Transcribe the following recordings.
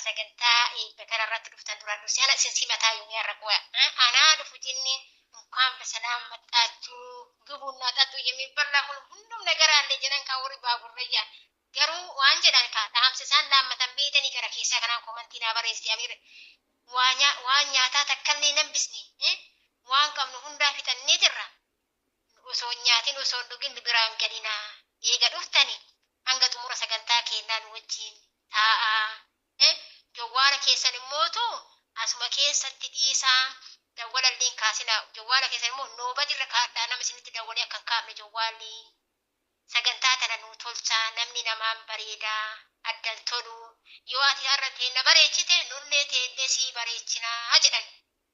Sagantaa eebba kanarratti dhuftan duraan dursee ana isin simataa yoomii har'a qoya anaa dhufu jenne እንኳን በሰላም መጣችሁ ግቡና ጠጡ የሚበላ ሁሉም ነገር አለ jedhan kan warri baaburrayya garuu waan jedhan ka dhaamsa isaan dhaammatan beeytanii gara keessaa kanaan komantii naa barreessite amiir waan nyaataa takkallee nambisne waan qabnu hundaa fixannee jirra osoo hin nyaatin osoo hin dhugin biraan galinaa eega dhuftani hanga xumura sagantaa keenyaa nu wajjin taa'aa jawwaala keessan immootu asuma keessatti dhiisaa dawwalallee hin kaasinaa jawwaala keessan immoo noobadirra kaadhaa nama isinitti dawwalee akka hin kaafne jawwaalli sagantaa tana nuu tolchaa namni namaan bareedaa addan tolu yoo ati har'a teenna bareechite nullee teennee sii bareechinaa jedhan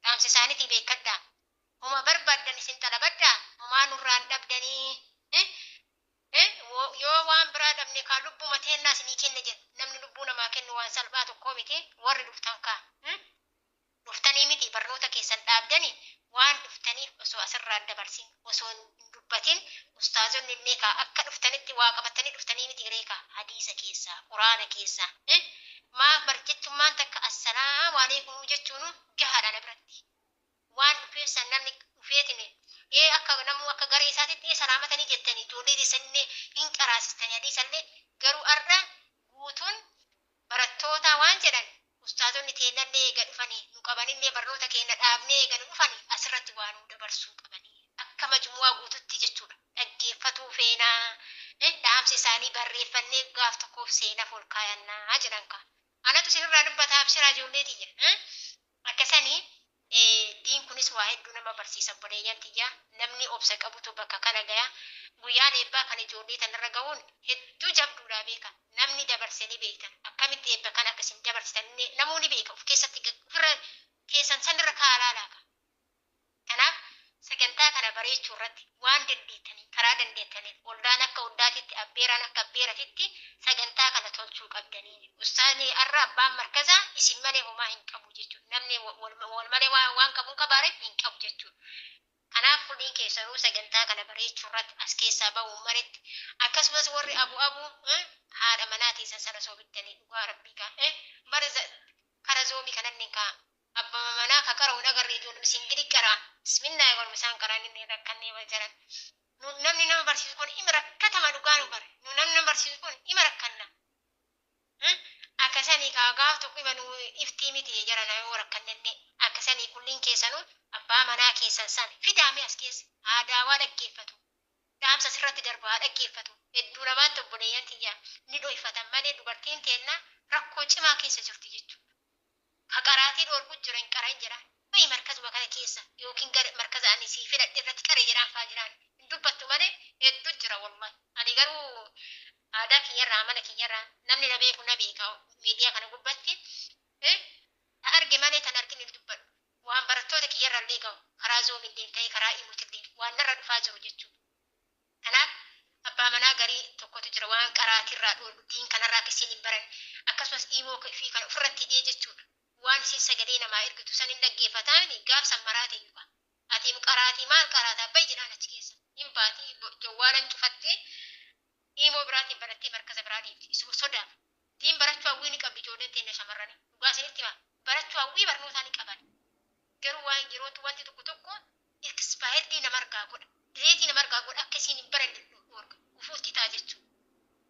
dhaamsa isaaniitii beekadhaa homa barbaaddan isin xalabadhaa homaa nurraan dhabdanii yoo waan biraa dhabne kaa lubbuma teennaa isinii kenna jedhu namni lubbuu namaa kennu waan salphaa tokkoo miti warri dhuftan kaa dhuftanii miti barnoota keessan dhaabdani waan dhuftaniif osoo asirraan dabarsin osoo hin dubbatin ustaazonni illee kaa akka dhuftanitti waa qabatanii dhuftanii miti reekaa hadiisa keessaa quraana keessaa maaf bar jechummaan takka assalaamu alaikum jechuun gahaadha na biratti waan dhufeef san namni dhufeetine ee akka namuu akka garee isaatitti ee salaamatanii jettanii ijoollee teessanillee hin qaraasistanii hadiisallee garuu arra guutuun barattootaa waan jedhan ustaazonni teennallee eega dhufanii nu qabanillee barnoota keenya dhaabnee eega nu dhufanii asirratti waa nu dabarsuu qabanii akka majmu'aa guututti jechuudha dhaggeeffatuu feenaa dhaamsa isaanii barreeffannee gaaf tokkoof seenaaf ol kaayannaa jedhan kaa anatu isinirraa dubbata abshiraa ijoollee tiyya akkasanii diin kunis waa hedduu nama barsiisa obboleeyyan tiyya namni obsa qabutu bakka kana gaya guyyaan eebbaa kan ijoollee tanarra ga'uun hedduu jabduudha beeka namni dabarse ni beektan akkamitti eebba kana akka isin dabarsitan namuu ni beeka of keessatti ofirra keessan sanirra kaa'aa laaka kanaaf sagantaa kana bareechuu irratti waan dandeettanii karaa dandeettaniin oldaan akka oldaatitti abbeeraan akka abbeeratitti sagantaa kana tolchuu qabdanii ustaazni har'a abbaan markazaa isin malee homaa hin qabu jechuudha namni wal malee waan qabu hin qabaare hin qabu jechuudha kanaaf kulliin keessanuu sagantaa kana bareechuu irratti as keessaa ba'uun maretti akkasumas warri abu abu haadha manaa teessan sana soobittanii dhugaa rabbii kaa bara kara zoomii kanallee kaa abbama manaa ka qara'uun agarre ijoollee singili qaraa bismillaahi waluma isaan qaraan inni rakkannee wal jaran namni nama barsiisu kun ima rakkatama dhugaa nu bare nu namni nama barsiisu kun ima rakkanna akkasanii kaa gaaf tokko ima nu iftii miti jarana yoo rakkannellee akkasanii kulliin keessanuu abbaa manaa keessan san fidaame as keessa aadaawaa dhaggeeffatu dhaamsa sirratti darbaa dhaggeeffatu hedduu namaan obboleeyyan tiyya ni dhoyfatan malee dubartiin teenna rakkoo cimaa keessa jirti jechuudha. Ka qaraatii dhoorgu jira hin qara'in jedhaan bayi markazuma kana keessa yookiin gara markaza ani sii filadhe irratti qare jedhaan faa jiraan hin dubbattu malee hedduu jira wallahi ani garuu aadaa kiyyarraa amala kiyyarraa namni na beeku na beeka miidiyaa kana gubbatti ta arge malee tan argin hin dubbadhu waan barattoota kiyyarra illee ga'u karaa zoomillee ta'e karaa imuutillee waan narra dhufaa jiru jechuudha. Kanaaf abbaa manaa garii tokkotu jira waan qaraatirraa dhoorgu diin kanarraa akka isiin hin baran akkasumas imoo fi kan ofirratti hidhee jechuudha. Waan isin sagalee namaa ergitu san hin dhaggeeffataa miti gaaf san maraate iyyuu ati qaraatii maal qaraataa bayi jedhaan achi keessa hin baatii jawwaalan cufattee imoo biraatiin barattee markaza biraa deemti isuma sodaaf diin barachuu hawwii ni qabdi ijoolleen teenya shamarranii dhugaa isinitti hima barachuu hawwii barnootaa ni qaban garuu waan yerootu wanti tokko tokko expiredii nama argaa godha direetii nama argaa godha akka isiin hin baranne dhoorga gufuutti ta'a jechuudha.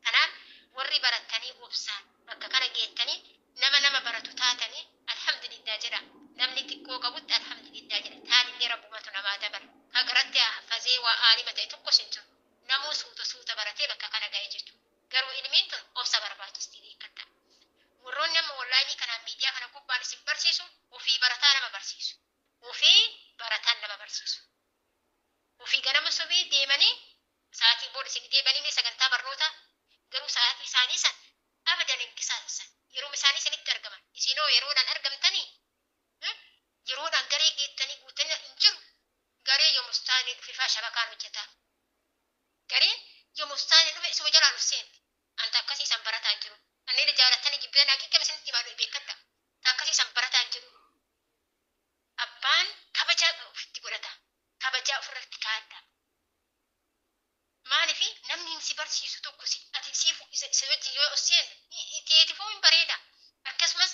Kanaaf warri barattanii obsaan bakka kana geettanii nama nama baratu taatanii alhamdulillah jedha namni xiqqoo qabutti alhamdulillah jedha taanillee rabbumatu namaa dabala ka garatti hafazee waa aalima ta'e tokkos hin jiru namuu suuta suuta baratee bakka kana ga'e jechuudha garuu ilmiin tun obsa barbaachisti beekadha warroonni amma onlaayinii kanaan miidiyaa kana gubbaan isin barsiisu ofii barataa nama barsiisu ofii barataan nama barsiisu ofii ganama subii deemanii sa'aatii booda isin deebanii sagantaa barnootaa garuu sa'aatii isaanii san abadan hin qisaasessan yeroo isaanii isinitti argaman isinoo yeroodhaan argamtanii yeroodhaan garee geettanii guutanii hin jiru garee yomustaanii dhufifaa shabakaan hojjetaa gareen yomustaanii dhufe isuma jalaan uf seenti anta akkasii san barataa hin jiru anneen jaalattanii jibbitan haqiiqama isinitti himaa beekadha ta akkasii san barataa hin jiru abbaan kabajaa ofitti godhata kabajaa ofirratti kaa'adha maalifi namni si barsiisu tokko si ati siif isa wajjin yoo seenu teetifuu hin bareeda akkasumas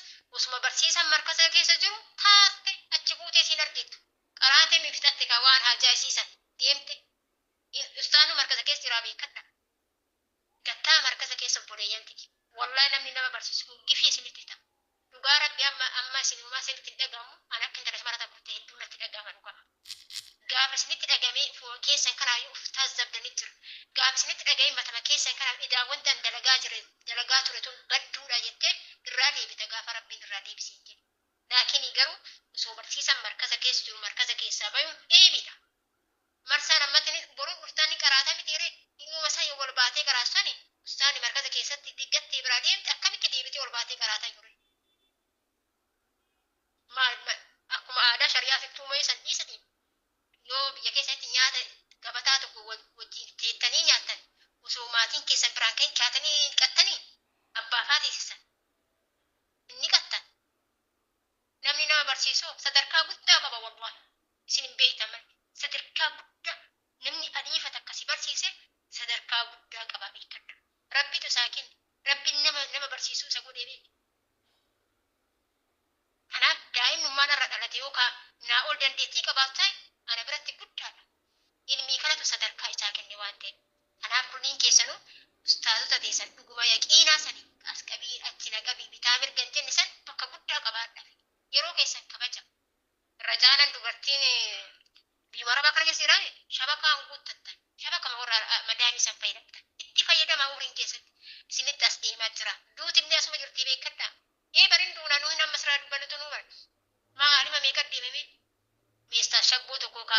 Barsiisaan markaza keessa jiru taatte achi buutee siin argittu. Qaraatee mi fixatte ka waan haajaa isiisan deemte. Ustaanuu markaza keessa jiraa beekadha. Gattaa markaza keessa obboleeyyan tiyya. Wallahi namni nama barsiisu kun gifii isinitti ta'a. Dhugaa rabbi amma amma isinumaa isinitti hin dhagahamu an akka intala shamara takka ta'e hedduu natti dhagahama dhugaa. Gaafa isinitti dhagamee ufuma keessan kanaayyuu uf taazzabdanii jira. Gaafa isinitti dhagahee matama keessan kanaan edaa wanti an dalagaa jire dalagaa ture tun badduudha jettee irraa deebita gaafa rabbiin irraa deebi siin jedhe. Laakinii garuu osoo barsiisan markaza keessa jiru markaza keessaa bayuun eebiidha. Marsaan ammatti ni boruu dhuftaan ni qaraata miti ree? Dhimuma san yoo wal baatee qaraatu sani ustaani markaza keessatti diggattee biraa deemte akkamitti deebitee ol baatee qaraataa jiru? Maal akkuma aadaa shari'aatittuu mee san dhiisati yoo biyya keessanitti nyaata gabataa tokko wajjin teettanii nyaattan osoo maatiin keessan biraan ka'in kaatanii dhiqattanii abbaa faa teessisan hin dhiqattan. Namni nama barsiisu sadarkaa guddaa qaba wallahi isin hin beektan malee sadarkaa guddaa namni aliifa takka si barsiise sadarkaa guddaa qaba beekadhu. Rabbitu isaa kenne rabbiin nama nama barsiisuu isa godhee beeki. Kanaaf daa'imnummaan irra dhalate yoo ka naa ol dandeettii qabaatu ta'e ana biratti guddaadha. Ilmii kanatu sadarkaa isaa kenne waan ta'eef. Kanaaf kunniin keessanuu ustaazota teessan dhuguma yaqiinaa sani as qabii achi na qabii bitaa mirga hin jenne san bakka guddaa qabaadhaaf. Yeroo keessan kabaja. Irra caalan dubartiin biyyuma arabaa kana keessa jiraame shabakaa hin guuttattan. Shabakama warra madaamii san fayyadamtan. Itti fayyadamaa umriin keessatti. Isinitti as deemaa jira. Duutillee asuma jirtii beekkadhaa. Ee barin duuna nuyin amma siraa dubbannutu nuu bara. Maa aalima meeqa deeme mee? Meestaa shabboo tokko ka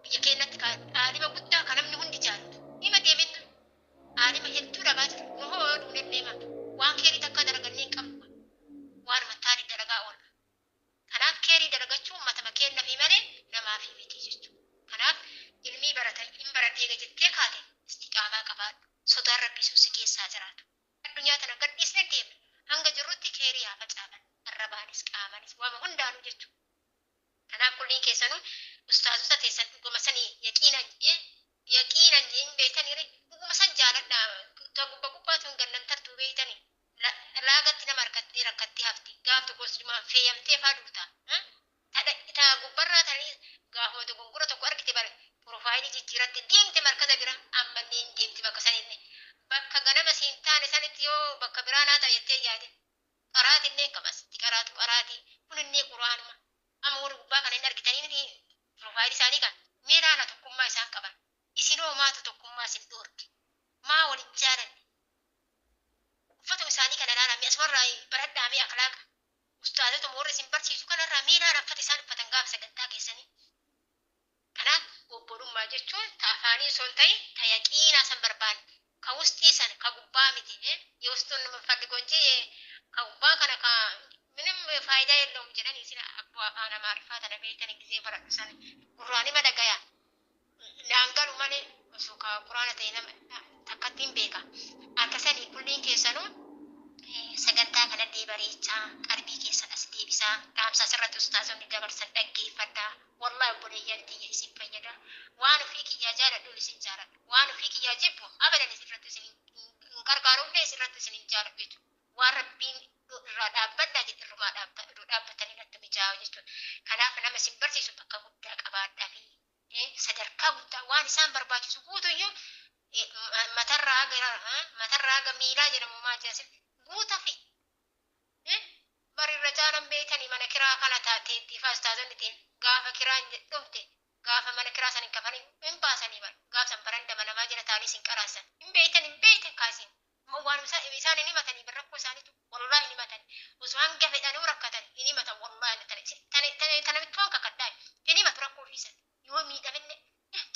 biyya keennatti ka aalima guddaa ka namni hundi jaalatu. Ima deemen nu aalima hedduu dhabaa jira. Nu hoo yoo duunellee ma waan keerii takkaa dalagannee hin qabnu. Waanuma taane dalagaa oolla. Kanaaf keerii dalagachuun matama keennafi malee namaafi miti jechuudha. Kanaaf ilmii barata hin baradhe eega jettee kaate istiqaamaa qabaadhu. Sodaan Rabbii sun si keessaa jiraatu. Addunyaa tana gad dhiisne deemna. Hanga jirrutti keerii haa facaafannu. Arrabaanis qaamanis waama hundaanuu jechuudha. Kanaaf kulliin keessanuu ustaazota teessan dhuguma sanii yaqiinan yaqiinan hin beektanii ree dhuguma san jaaladhaa ta gubba gubbaa tun gannan tartuu beektanii laagatti nama harkattee rakkattee hafti gaaf tokko sijumaan feeyamtee faa duuta ta gubbarraa tanii gaafuma dogongora tokko argite bare profaayilii jijjiiratte deemte markaza bira ammallee hin deemti bakka sanillee bakka ganama siin taane sanitti yoo bakka biraa naa ta'a jettee yaade qaraatillee qaba asitti qaraatu qaraatii kunillee quraanuma amma warri gubbaa kana hin argitanii miti piroofaayilii isaanii kan mee laala tokkummaa isaan qaban isinoo maatu tokkummaa isin dhoorke maa wal hin jaalanne uffatuma isaanii kana laala mee asumarraa baradhaa mee akhlaaqa ustaazotuma warra isin barsiisu kanarraa mee laala uffata isaan uffatan gaafa sagantaa keessanii. Kanaaf obbolummaa jechuun ta afaanii osoo hin ta'in ta yaqiinaa san barbaanna. Ka wusxii san ka gubbaa miti. Yewusxuun nmanfalligoo inji ka gubbaa kana ka minim faayidaa yellowum jedhanii isin abboo afaan amaariffaa tana beeytani gizee baradhu san gurraan ima dhagaya naan galu malee osoo ka quraana ta'e nama takkattiin beeka. Akka sanii kulliin keessanuu Sagantaa kanallee bareechaa, qalbii keessan as deebisaa, dhaamsa asirratti ustaazonni dabarsan dhaggeeffadhaa. Wallahi obboleeyyan tiyya isin fayyada. Waan ofii kiyyaa jaaladhuun isin jaaladha. Waan ofii kiyyaa jibbu abadan isin irratti isin hin qarqaarullee isin irratti isin hin jaaladhu jechuudha. Waan Rabbiin irraa dhaabbadhaa jedhe irrumaa dhaabbatanii natti mijaa'a jechuudha. Kanaaf nama isin barsiisu bakka guddaa qabaadhaa fi sadarkaa guddaa waan isaan barbaachisu guutuyyuu matarraa haga matarraa haga miilaa jedhamu maal jedha guutafi bari irra caalan beeytanii mana kiraa kana teettii faastaazonni teen gaafa kiraan dhumte gaafa mana kiraa san hin kafalin hin baasanii bar gaaf san baranda manamaa jala taa'anii isin qaraasan hin beeytan hin beeytan kaasin waan isaan hin himatanii bar rakkoo isaaniitu wallaahi hin himatani osoo hanga fedhanuu rakkatan hin himatan wallaahi tana tana mittuwan kakadhaa hin himatu rakkoo ofiisan yoo miidhamillee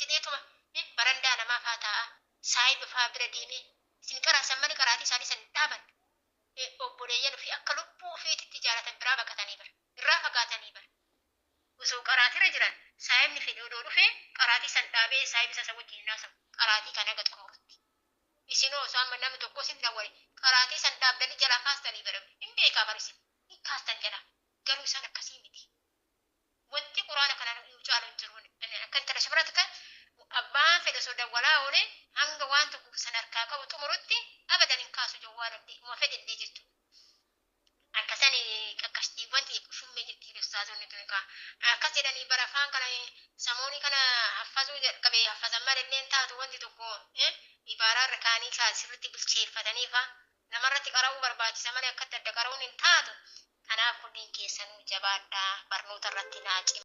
jedheetuma barandaa namaa faa taa'a saahiba faa bira deemee isin qaraasan malee qaraatii isaanii san hin dhaaban obboleeyyan ofii akka lubbuu ofiititti jaalatan biraa baqatanii bar irraa fagaatanii bar osoo qaraatirra jiran saahibni fedhe odoo dhufee qaraatii san dhaabee saahiba isaa san wajjin hin haasawu qaraatii kan haga xumurutti isinoo osoo amma namni tokko isin dawwale qaraatii san dhaabdanii jalaa kaastanii bara hin beekaa bar isin hin kaastan jalaa garuu isaan akkasii miti. Wanti quraana kana nu caalu hin jiru. Akka intala shabara takka abbaan fedhe osoo dawwalaa oole hanga waan tokko san harkaa qabu xumurutti abadan hin kaasu jawwaalallee uma fedhellee jechuudha. Akka sani qaqqashtiiwwan Dubartoonni tun kaa akkas jedhanii bara afaan kana samoonii kana haffazuu jalqabe, haffazan malee hin taatu. Wanti tokko ibaaraa irra kaanii kaa sirriitti bilcheeffatanii fa namarratti qara'uu barbaachisa malee akkatti adda qara'uun hin taatu. Kanaaf kunniin keessanuu jabaadhaa, barnoota irratti naa cima.